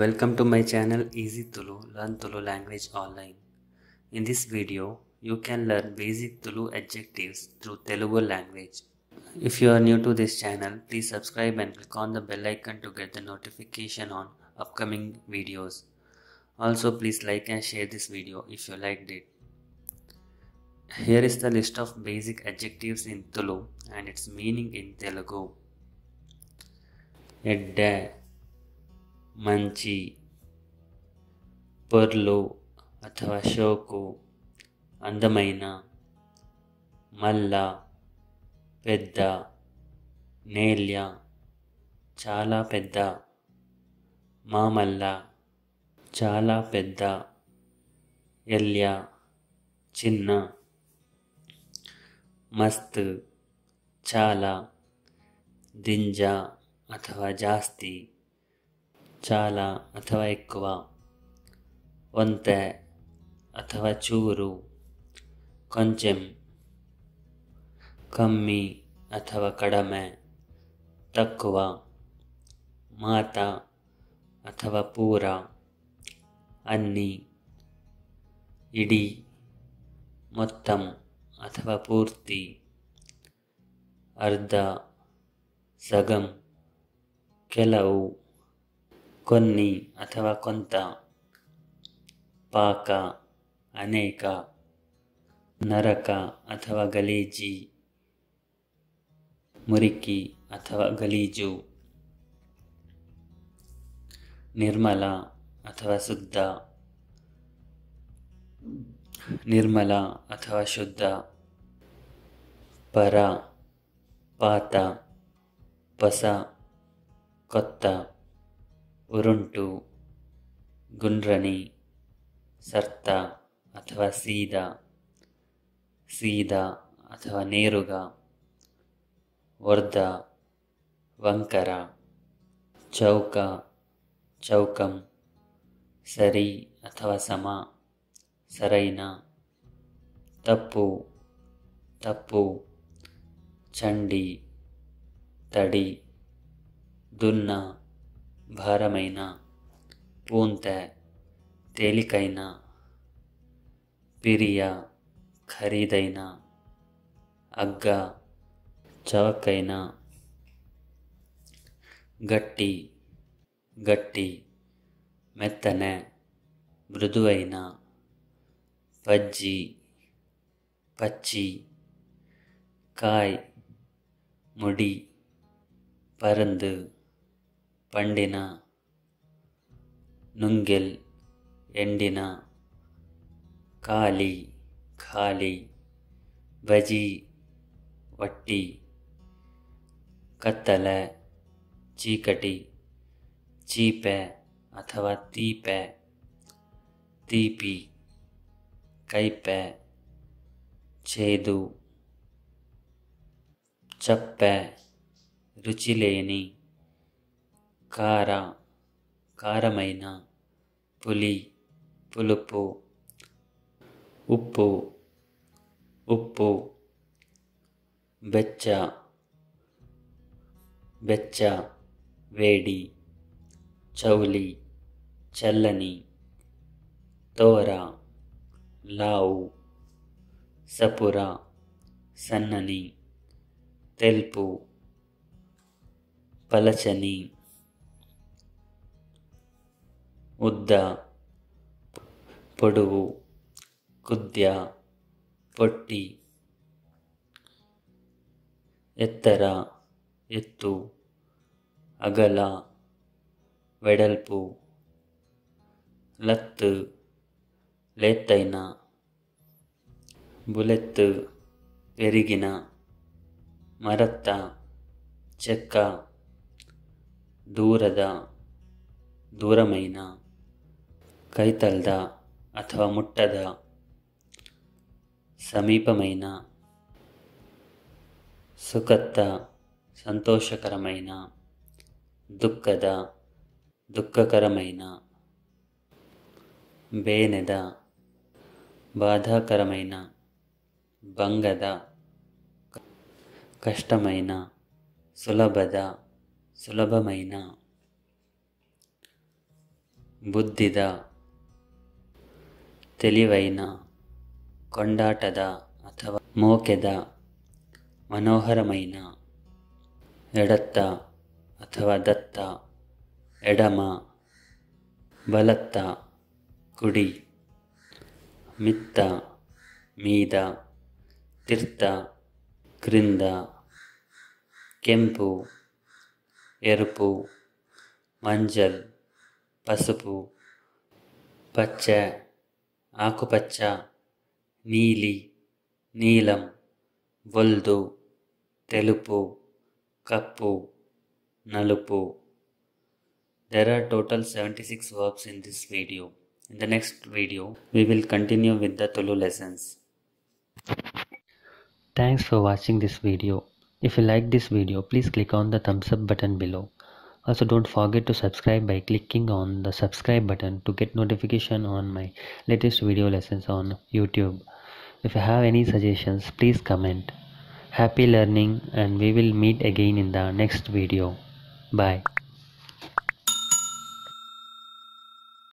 Welcome to my channel Easy Tulu, Learn Tulu Language Online. In this video, you can learn basic Tulu adjectives through Telugu language. If you are new to this channel, please subscribe and click on the bell icon to get the notification on upcoming videos. Also, please like and share this video if you liked it. Here is the list of basic adjectives in Tulu and its meaning in Telugu. Edde, Manchi, Porlu ಅಥವಾ ಶೋಕು, అందమైన, మల్ల, పెద్ద, నేల్య, చాలా పెద్ద, మామల్ల, చాలా పెద్ద, ఎల్య, చిన్న, మస్త్, చాలా, ದಿಂಜ ಅಥವಾ ಜಾಸ್ತಿ, చాలా ಅಥವಾ ఎక్కువ, ಒಂತೆ ಅಥವಾ ಚೂರು, ಕೊಂచెಂ, ಕಮ್ಮಿ ಅಥವಾ ಕಡಿಮೆ, ತಕ್ಕುವ, ಮಾತ ಅಥವಾ ಪೂರ, ಅನ್ನಿ, ಇಡೀ, ಮೊತ್ತಂ ಅಥವಾ ಪೂರ್ತಿ, ಅರ್ಧ, ಸಗಂ, ಕೆಲವು, ಕೊನ್ನಿ ಅಥವಾ ಕೊಂತ, ಪಾಕ, ಅನೇಕ, ನರಕ ಅಥವಾ ಗಲೀಜಿ, ಮುರಿಕಿ ಅಥವಾ ಗಲೀಜು, ನಿರ್ಮಲ ಅಥವಾ ಶುದ್ಧ, ನಿರ್ಮಲ ಅಥವಾ ಶುದ್ಧ, ಪರ, ಪಾತ, ಪಸ, ಕೊತ್ತ, ಉರುಂಟು, ಗುಂಡ್ರನಿ, ಸರ್ತ ಅಥವಾ ಸೀದಾ, ಸೀದಾ ಅಥವಾ ನೇರುಗ, ವರ್ಧ, ವಂಕರ, ಚೌಕ, ಚೌಕಂ, ಸರಿ ಅಥವಾ ಸಮ, ಸರೈನ, ತಪ್ಪು, ತಪ್ಪು, ಚಂಡಿ, ತಡಿ, దున్న, భారమైన, పూంతె, తేలికైన, పిరియ, ఖరీదైన, అగ్గ, చవకైన, గట్టి, గట్టి, మెత్తనె, మృదువైన, పజ్జి, పచ్చి, కాయ్, ముడి, పరందు, పండిన, నుంగెల్, ఎండిన, ఖాళీ, ఖాళీ, బజీ, వట్టి, కత్తల, చీకటి, చీపె ಅಥವಾ ತೀಪೆ, తీపి, కైపె, చేదు, చప్పె, రుచిలేని, కార, కారమైన, పులి, పులుపు, ఉప్పు, ఉప్పు, బెచ్చ, బెచ్చ, వేడి, చౌలి, చల్లని, తోర, లావు, సపుర, సన్నని, తెలుపు, పలచని, ఉద్ద, పొడువు, కుద్య, పొట్టి, ఎత్తర, ఎత్తు, అగల, వెడల్పు, లత్తు, లేతైన, బులెత్తు, పెరిగిన, మరత్త, చెక్క, దూರದ, దూరమైన, కైతల్ద ಅಥವಾ ముట్టద, సమీపమైన, సుఖత్త, సంతోషకరమైన, దుఃఖద, దుఃఖకరమైన, బేనెద, బాధాకరమైన, బంగద, కష్టమైన, సులభద, సులభమైన. ಬುದ್ಧಿದ, ತಿಳಿವೈನ, ಕೊಂಡಾಟದ ಅಥವಾ ಮೋಕೆದ, ಮನೋಹರಮೈನ, ಎಡತ್ತ ಅಥವಾ ದತ್ತ, ಎಡಮ, ಬಲತ್ತ, ಕುಡಿ, ಮಿತ್ತ, ಮೀದ, ತಿರ್ತ, ಕ್ರಿಂದ, ಕೆಂಪು, ಎರುಪು, ಮಂಜಲ್, ಪಸುಪು, ಪಚ್ಚೆ, ಆಕುಪಚ್ಚ, ನೀಲಿ, ನೀಲಂ, ಬೊಲ್ದು, ತೆಲುಪು, ಕಪ್ಪು, ನలుపు. There are total 76 verbs in this video. In the next video, we will continue with the Tulu lessons. Thanks for watching this video. If you like this video, please click on the thumbs up button below. Also, don't forget to subscribe by clicking on the subscribe button to get notification on my latest video lessons on YouTube. If you have any suggestions, please comment. Happy learning, and we will meet again in the next video. Bye.